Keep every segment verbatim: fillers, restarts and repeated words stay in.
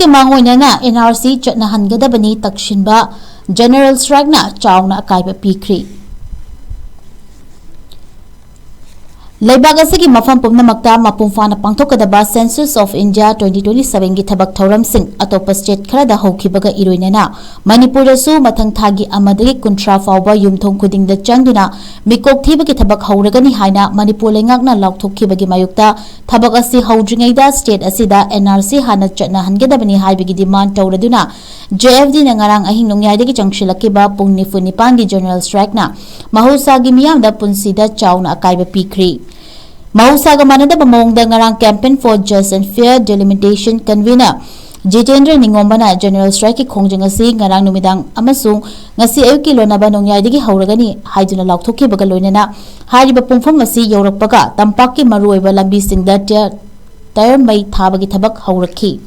ꯃꯥꯡꯑꯣꯏꯅꯅ N R C ꯆꯠꯅꯍꯟꯒꯗꯕꯅꯤ ꯇꯛꯁꯤꯟꯕ General Strikeꯅ ꯆꯥꯎꯅ ꯑꯀꯥꯏꯕ ꯄꯤꯈ꯭ꯔꯤ꯫ ꯂꯩꯕꯥꯛ ꯑꯁꯤꯒꯤ ꯃꯐꯝ ꯄꯨꯝꯅꯃꯛꯇ ꯃꯄꯨꯡ ꯐꯥꯅ ꯄꯥꯡꯊꯣꯛꯀꯗꯕ Census of India twenty twenty-sevenꯒꯤ ꯊꯕꯛ ꯊꯧꯔꯝꯁꯤꯡ ꯑꯇꯣꯞꯄ state ꯈꯔꯗ ꯍꯧꯈꯤꯕꯒ ꯏꯔꯣꯏꯅꯅ ꯃꯅꯤꯄꯨꯔꯗꯁꯨ ꯃꯊꯪ ꯊꯥꯒꯤ ꯑꯃꯗꯒꯤ ꯀꯨꯟꯊ꯭ꯔꯥ ꯐꯥꯎꯕ ꯌꯨꯝꯊꯣꯡ ꯈꯨꯗꯤꯡꯗ ꯆꯪꯗꯨꯅ ꯃꯤꯀꯣꯛ ꯊꯤꯕꯒꯤ ꯊꯕꯛ ꯍꯧꯔꯒꯅꯤ ꯍꯥꯏꯅ ꯃꯅꯤꯄꯨꯔ ꯂꯩꯉꯥꯛꯅ ꯂꯥꯎꯊꯣꯛꯈꯤꯕꯒꯤ ꯃꯥꯌꯣꯛꯇ ꯊꯕꯛ ꯑꯁꯤ ꯍꯧꯗ꯭ꯔꯤꯉꯩꯗ state ꯑꯁꯤꯗ N R C ꯍꯥꯟꯅ ꯆꯠꯅꯍꯟꯒꯗꯕꯅꯤ ꯍꯥꯏꯕꯒꯤ demand ꯇꯧꯔꯗꯨꯅ J F Dꯅ ꯉꯔꯥꯡ ꯑꯍꯤꯡ ꯅꯣꯡꯌꯥꯏꯗꯒꯤ ꯆꯪꯁꯤꯜꯂꯛꯈꯤꯕ ꯄꯨꯡ ꯅꯤꯐꯨ ꯅꯤꯄꯥꯟꯒꯤ General Strikeꯅ ꯃꯍꯧꯁꯥꯒꯤ ꯃꯤꯌꯥꯝꯗ ꯄꯨꯟꯁꯤꯗ ꯆꯥꯎꯅ ꯑꯀꯥꯏꯕ ꯄꯤꯈ꯭ꯔꯤ꯫ ꯃꯍꯧꯁꯥꯒ ꯃꯥꯟꯅꯗꯕ ꯃꯑꯣꯡꯗ ꯉꯔꯥꯡ Campaign for Just and Fair Delimitation convener Jitendra ꯅꯤꯉꯣꯝꯕꯅ General Strikeꯀꯤ ꯈꯣꯡꯖꯪ ꯑꯁꯤ ꯉꯔꯥꯡ ꯅꯨꯃꯤꯗꯥꯡ ꯑꯃꯁꯨꯡ ꯉꯁꯤ ꯑꯌꯨꯛꯀꯤ ꯂꯣꯟꯅꯕ ꯅꯣꯡꯌꯥꯏꯗꯒꯤ ꯍꯧꯔꯒꯅꯤ ꯍꯥꯏꯗꯨꯅ ꯂꯥꯎꯊꯣꯛꯈꯤꯕꯒ ꯂꯣꯏꯅꯅ ꯍꯥꯏꯔꯤꯕ ꯄꯨꯡꯐꯝ ꯑꯁꯤ ꯌꯧꯔꯛꯄꯒ ꯇꯝꯄꯥꯛꯀꯤ ꯃꯔꯨꯑꯣꯏꯕ ꯂꯝꯕꯤꯁꯤꯡꯗ ꯇꯌꯔ, ꯇꯌꯔ ꯃꯩ ꯊꯥꯕꯒꯤ ꯊꯕꯛ ꯍꯧꯔꯛꯈꯤ꯫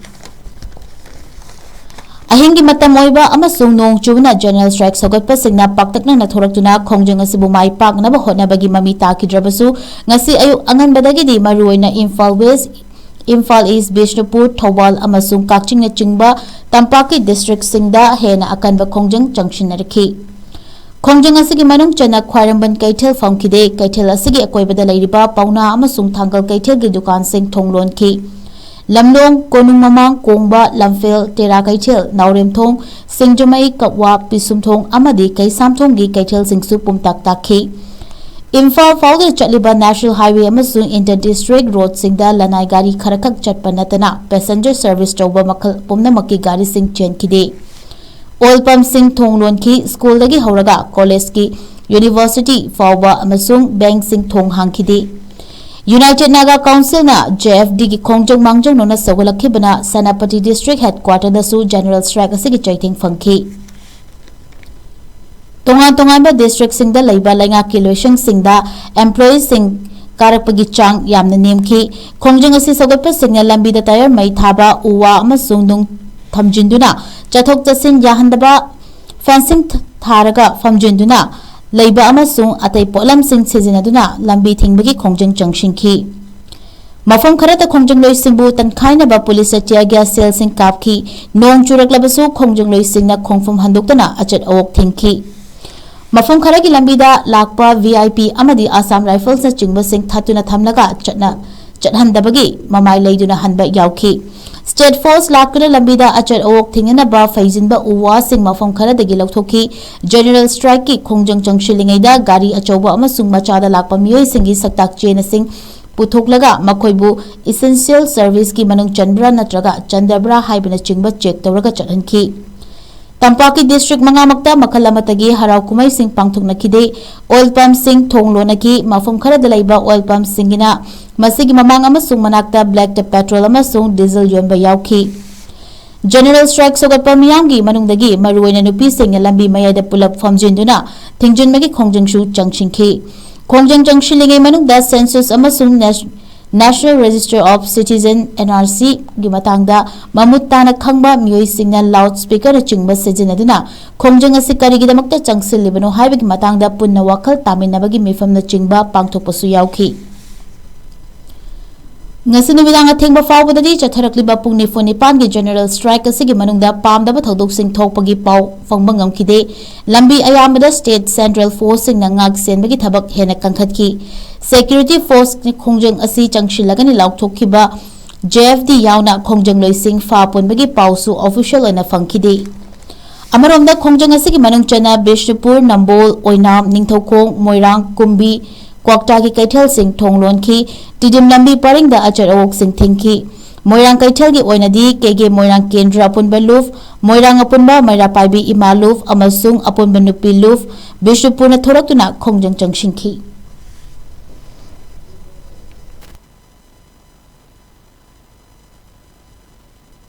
ꯑꯍꯤꯡꯒꯤ ꯃꯇꯝ ꯑꯣꯏꯕ ꯑꯃꯁꯨꯡ ꯅꯣꯡ ꯆꯨꯕꯅ General Strike ꯁꯧꯒꯠꯄꯁꯤꯡꯅ ꯄꯥꯛꯇꯛꯅꯅ ꯊꯣꯔꯛꯇꯨꯅ ꯈꯣꯡꯖꯪ ꯑꯁꯤꯕꯨ ꯃꯥꯏ ꯄꯥꯛꯅꯕ ꯍꯣꯠꯅꯕꯒꯤ ꯃꯃꯤ ꯇꯥꯈꯤꯗ꯭ꯔꯕꯁꯨ, ꯉꯁꯤ ꯑꯌꯨꯛ ꯑꯉꯟꯕꯗꯒꯤꯗꯤ ꯃꯔꯨꯑꯣꯏꯅ ꯏꯝꯐꯥꯜ West, ꯏꯝꯐꯥꯜ East, ꯕꯤꯁꯅꯨꯄꯨꯔ, ꯊꯧꯕꯥꯜ ꯑꯃꯁꯨꯡ ꯀꯛꯆꯤꯡꯅꯆꯤꯡꯕ ꯇꯝꯄꯥꯛꯀꯤ districtꯁꯤꯡꯗ ꯍꯦꯟꯅ ꯑꯀꯟꯕ ꯈꯣꯡꯖꯪ ꯆꯪꯁꯤꯟꯅꯔꯛꯈꯤ꯫ ꯈꯣꯡꯖꯪ ꯑꯁꯤꯒꯤ ꯃꯅꯨꯡ ꯆꯟꯅ ꯈ꯭ꯋꯥꯏꯔꯝꯕꯟ ꯀꯩꯊꯦꯜ ꯐꯝꯈꯤꯗꯦ꯫ ꯀꯩꯊꯦꯜ ꯑꯁꯤꯒꯤ ꯑꯀꯣꯏꯕꯗ ꯂꯩꯔꯤꯕ ꯄꯥꯎꯅꯥ ꯑꯃꯁꯨꯡ ꯊꯥꯡꯒꯜ ꯀꯩꯊꯦꯜꯒꯤ ꯗꯨꯀꯥꯟꯁꯤꯡ ꯊꯣꯡ ꯂꯣꯟꯈꯤ꯫ ꯂꯝꯂꯣꯡ, ꯀꯣꯅꯨꯡ ꯃꯃꯥꯡ, ꯀꯣꯡꯕ, ꯂꯝꯐꯦꯜ, ꯇꯦꯔꯥ ꯀꯩꯊꯦꯜ, ꯅꯥꯎꯔꯦꯝꯊꯣꯡ, ꯁꯤꯡꯖꯃꯩ, ꯀꯛꯋꯥ, ꯄꯤꯁꯨꯝꯊꯣꯡ ꯑꯃꯗꯤ ꯀꯩꯁꯥꯝꯊꯣꯡꯒꯤ ꯀꯩꯊꯦꯜꯁꯤꯡꯁꯨ ꯄꯨꯝꯇꯥꯛ ꯇꯥꯛꯈꯤ꯫ ꯏꯝꯐꯥꯜ ꯐꯥꯎꯗꯨꯅ ꯆꯠꯂꯤꯕ National Highway ꯑꯃꯁꯨꯡ Inter District Roadꯁꯤꯡꯗ ꯂꯅꯥꯏ ꯒꯥꯔꯤ ꯈꯔꯈꯛ ꯆꯠꯄ ꯅꯠꯇꯅ passenger service ꯇꯧꯕ ꯃꯈꯜ ꯄꯨꯝꯅꯃꯛꯀꯤ ꯒꯥꯔꯤꯁꯤꯡ ꯆꯦꯟꯈꯤꯗꯦ꯫ Oil pumpꯁꯤꯡ ꯊꯣꯡ ꯂꯣꯟꯈꯤ꯫ Schoolꯗꯒꯤ ꯍꯧꯔꯒ collegeꯀꯤ, university ꯐꯥꯎꯕ ꯑꯃꯁꯨꯡ bankꯁꯤꯡ ꯊꯣꯡ ꯍꯥꯡꯈꯤꯗꯦ꯫ United Naga Councilꯅ J F Dꯒꯤ ꯈꯣꯡꯖꯪ ꯃꯥꯡꯖꯧꯅꯅ ꯁꯧꯒꯠꯂꯛꯈꯤꯕꯅ ꯁꯦꯅꯥꯄꯇꯤ district headquarterꯗꯁꯨ General Strike ꯑꯁꯤꯒꯤ ꯆꯩꯊꯦꯡ ꯐꯪꯈꯤ꯫ ꯇꯣꯉꯥꯟ ꯇꯣꯉꯥꯟꯕ districtꯁꯤꯡꯗ ꯂꯩꯕ ꯂꯩꯉꯥꯛꯀꯤ ꯂꯣꯏꯁꯪꯁꯤꯡꯗ employeeꯁꯤꯡ ꯀꯥꯔꯛꯄꯒꯤ ꯆꯥꯡ ꯌꯥꯝꯅ ꯅꯦꯝꯈꯤ꯫ ꯈꯣꯡꯖꯪ ꯑꯁꯤ ꯁꯧꯒꯠꯄꯁꯤꯡꯅ ꯂꯝꯕꯤꯗ ꯇꯌꯔ ꯃꯩ ꯊꯥꯕ, ꯎ ꯋꯥ ꯑꯃꯁꯨꯡ ꯅꯨꯡ ꯊꯝꯖꯤꯟꯗꯨꯅ ꯆꯠꯊꯣꯛ ꯆꯠꯁꯤꯟ ꯌꯥꯍꯟꯗꯕ, fencing ꯊꯥꯔꯒ ꯐꯝꯖꯤꯟꯗꯨꯅ ꯂꯩꯕ ꯑꯃꯁꯨꯡ ꯑꯇꯩ ꯄꯣꯠꯂꯝꯁꯤꯡ ꯁꯤꯖꯤꯟꯅꯗꯨꯅ ꯂꯝꯕꯤ ꯊꯤꯡꯕꯒꯤ ꯈꯣꯡꯖꯪ ꯆꯪꯁꯤꯟꯈꯤ꯫ ꯃꯐꯝ ꯈꯔꯗ ꯈꯣꯡꯖꯪꯂꯣꯏꯁꯤꯡꯕꯨ ꯇꯟꯈꯥꯏꯅꯕ ꯄꯨꯂꯤꯁꯅ tear gas shellꯁꯤꯡ ꯀꯥꯞꯈꯤ꯫ ꯅꯣꯡ ꯆꯨꯔꯛꯂꯕꯁꯨ ꯈꯣꯡꯖꯪꯂꯣꯏꯁꯤꯡꯅ ꯈꯣꯡꯐꯝ ꯍꯟꯗꯣꯛꯇꯅ ꯑꯆꯠ ꯑꯋꯣꯛ ꯊꯤꯡꯈꯤ꯫ ꯃꯐꯝ ꯈꯔꯒꯤ ꯂꯝꯕꯤꯗ ꯂꯥꯛꯄ V I P ꯑꯃꯗꯤ Assam Riflesꯅꯆꯤꯡꯕꯁꯤꯡ ꯊꯠꯇꯨꯅ ꯊꯝꯂꯒ ꯆꯠꯅ ꯆꯠꯍꯟꯗꯕꯒꯤ ꯃꯃꯥꯏ ꯂꯩꯗꯨꯅ ꯍꯟꯕ ꯌꯥꯎꯈꯤ꯫ State Force ꯂꯥꯛꯇꯨꯅ ꯂꯝꯕꯤꯗ ꯑꯆꯠ ꯑꯋꯣꯛ ꯊꯤꯡꯅꯅꯕ ꯐꯩꯖꯤꯟꯕ ꯎ ꯋꯥꯁꯤꯡ ꯃꯐꯝ ꯈꯔꯗꯒꯤ ꯂꯧꯊꯣꯛꯈꯤ꯫ General strikeꯀꯤ ꯈꯣꯡꯖꯪ ꯆꯪꯁꯤꯜꯂꯤꯉꯩꯗ ꯒꯥꯔꯤ ꯑꯆꯧꯕ ꯑꯃꯁꯨꯡ ꯃꯆꯥꯗ ꯂꯥꯛꯄ ꯃꯤꯑꯣꯏꯁꯤꯡꯒꯤ ꯁꯛꯇꯥꯛ ꯆꯦꯅꯁꯤꯡ ꯄꯨꯊꯣꯛꯂꯒ ꯃꯈꯣꯏꯕꯨ essential serviceꯀꯤ ꯃꯅꯨꯡ ꯆꯟꯕ꯭ꯔꯥ ꯅꯠꯇ꯭ꯔꯒ ꯆꯟꯗꯕ꯭ꯔꯥ ꯍꯥꯏꯕꯅꯆꯤꯡꯕ check ꯇꯧꯔꯒ ꯆꯠꯍꯟꯈꯤ꯫ ꯇꯝꯄꯥꯛꯀꯤ district ꯃꯉꯥꯃꯛꯇ ꯃꯈꯜ ꯑꯃꯠꯇꯒꯤ ꯍꯔꯥꯎ ꯀꯨꯝꯍꯩꯁꯤꯡ ꯄꯥꯡꯊꯣꯛꯅꯈꯤꯗꯦ꯫ Oil pumpꯁꯤꯡ ꯊꯣꯡ ꯂꯣꯟꯅꯈꯤ꯫ ꯃꯐꯝ ꯈꯔꯗ ꯂꯩꯕ oil pumpꯁꯤꯡꯒꯤꯅ ꯃꯁꯤꯒꯤ ꯃꯃꯥꯡ ꯑꯃꯁꯨꯡ ꯃꯅꯥꯛꯇ blackꯇ petrol ꯑꯃꯁꯨꯡ diesel ꯌꯣꯟꯕ ꯌꯥꯎꯈꯤ꯫ General strike ꯁꯧꯒꯠꯄ ꯃꯤꯌꯥꯝꯒꯤ ꯃꯅꯨꯡꯗꯒꯤ ꯃꯔꯨꯑꯣꯏꯅ ꯅꯨꯄꯤꯁꯤꯡꯅ ꯂꯝꯕꯤ ꯃꯌꯥꯏꯗ ꯄꯨꯂꯞ ꯐꯝꯖꯤꯟꯗꯨꯅ ꯊꯤꯡꯖꯤꯟꯕꯒꯤ ꯈꯣꯡꯖꯪꯁꯨ ꯆꯪꯁꯤꯟꯈꯤ꯫ ꯈꯣꯡꯖꯪ ꯆꯪꯁꯤꯜꯂꯤꯉꯩ ꯃꯅꯨꯡꯗ census ꯑꯃꯁꯨꯡ Nas-, National Register of Citizen, N R Cꯒꯤ ꯃꯇꯥꯡꯗ ꯃꯃꯨꯠ ꯇꯥꯅ ꯈꯪꯕ ꯃꯤꯑꯣꯏꯁꯤꯡꯅ loud speakerꯅꯆꯤꯡꯕ ꯁꯤꯖꯤꯟꯅꯗꯨꯅ ꯈꯣꯡꯖꯪ ꯑꯁꯤ ꯀꯔꯤꯒꯤꯗꯃꯛꯇ ꯆꯪꯁꯤꯜꯂꯤꯕꯅꯣ ꯍꯥꯏꯕꯒꯤ ꯃꯇꯥꯡꯗ ꯄꯨꯟꯅ ꯋꯥꯈꯜ ꯇꯥꯃꯤꯟꯅꯕꯒꯤ ꯃꯤꯐꯝꯅꯆꯤꯡꯕ ꯄꯥꯡꯊꯣꯛꯄꯁꯨ ꯌꯥꯎꯈꯤ꯫ ꯉꯁꯤ ꯅꯨꯃꯤꯗꯥꯡ ꯑꯊꯦꯡꯕ ꯐꯥꯎꯕꯗꯗꯤ ꯆꯠꯊꯔꯛꯂꯤꯕ ꯄꯨꯡ ꯅꯤꯐꯨ ꯅꯤꯄꯥꯟꯒꯤ general strike ꯑꯁꯤꯒꯤ ꯃꯅꯨꯡꯗ ꯄꯥꯝꯗꯕ ꯊꯧꯗꯣꯛꯁꯤꯡ ꯊꯣꯛꯄꯒꯤ ꯄꯥꯎ ꯐꯪꯕ ꯉꯝꯈꯤꯗꯦ꯫ ꯂꯝꯕꯤ ꯑꯌꯥꯝꯕꯗ state central forceꯁꯤꯡꯅ ꯉꯥꯛ ꯁꯦꯟꯕꯒꯤ ꯊꯕꯛ ꯍꯦꯟꯅ ꯀꯟꯈꯠꯈꯤ꯫ Security force ꯈꯣꯡꯖꯪ ꯑꯁꯤ ꯆꯪꯁꯤꯜꯂꯒꯅꯤ ꯂꯥꯎꯊꯣꯛꯈꯤꯕ J F D ꯌꯥꯎꯅ ꯈꯣꯡꯖꯪꯂꯣꯏꯁꯤꯡ ꯐꯥ ꯄꯨꯟꯕꯒꯤ ꯄꯥꯎꯁꯨ official ꯑꯣꯏꯅ ꯐꯪꯈꯤꯗꯦ꯫ ꯑꯃꯔꯣꯝꯗ ꯈꯣꯡꯖꯪ ꯑꯁꯤꯒꯤ ꯃꯅꯨꯡ ꯆꯟꯅ ꯕꯤꯁꯅꯨꯄꯨꯔ, ꯅꯝꯕꯣꯜ, ꯑꯣꯏꯅꯥꯝ, ꯅꯤꯡꯊꯧꯈꯣꯡ, ꯃꯣꯏꯔꯥꯡ, ꯀꯨꯝꯕꯤ, ꯀ꯭ꯋꯥꯛꯇꯥꯒꯤ ꯀꯩꯊꯦꯜꯁꯤꯡ ꯊꯣꯡ ꯂꯣꯟꯈꯤ꯫ ꯇꯤꯗꯤꯝ ꯂꯝꯕꯤ ꯄꯔꯤꯡꯗ ꯑꯆꯠ ꯑꯋꯣꯛꯁꯤꯡ ꯊꯤꯡꯈꯤ꯫ ꯃꯣꯏꯔꯥꯡ ꯀꯩꯊꯦꯜꯒꯤ ꯑꯣꯏꯅꯗꯤ K K ꯃꯣꯏꯔꯥꯡ ꯀꯦꯟꯗ꯭ꯔ ꯑꯄꯨꯟꯕ ꯂꯨꯞ, ꯃꯣꯏꯔꯥꯡ ꯑꯄꯨꯟꯕ ꯃꯩꯔꯥ ꯄꯥꯏꯕꯤ ꯏꯃꯥ ꯂꯨꯞ ꯑꯃꯁꯨꯡ ꯑꯄꯨꯟꯕ ꯅꯨꯄꯤ ꯂꯨꯞ ꯕꯤꯁꯅꯨꯄꯨꯔꯅ ꯊꯣꯔꯛꯇꯨꯅ ꯈꯣꯡꯖꯪ ꯆꯪꯁꯤꯟꯈꯤ꯫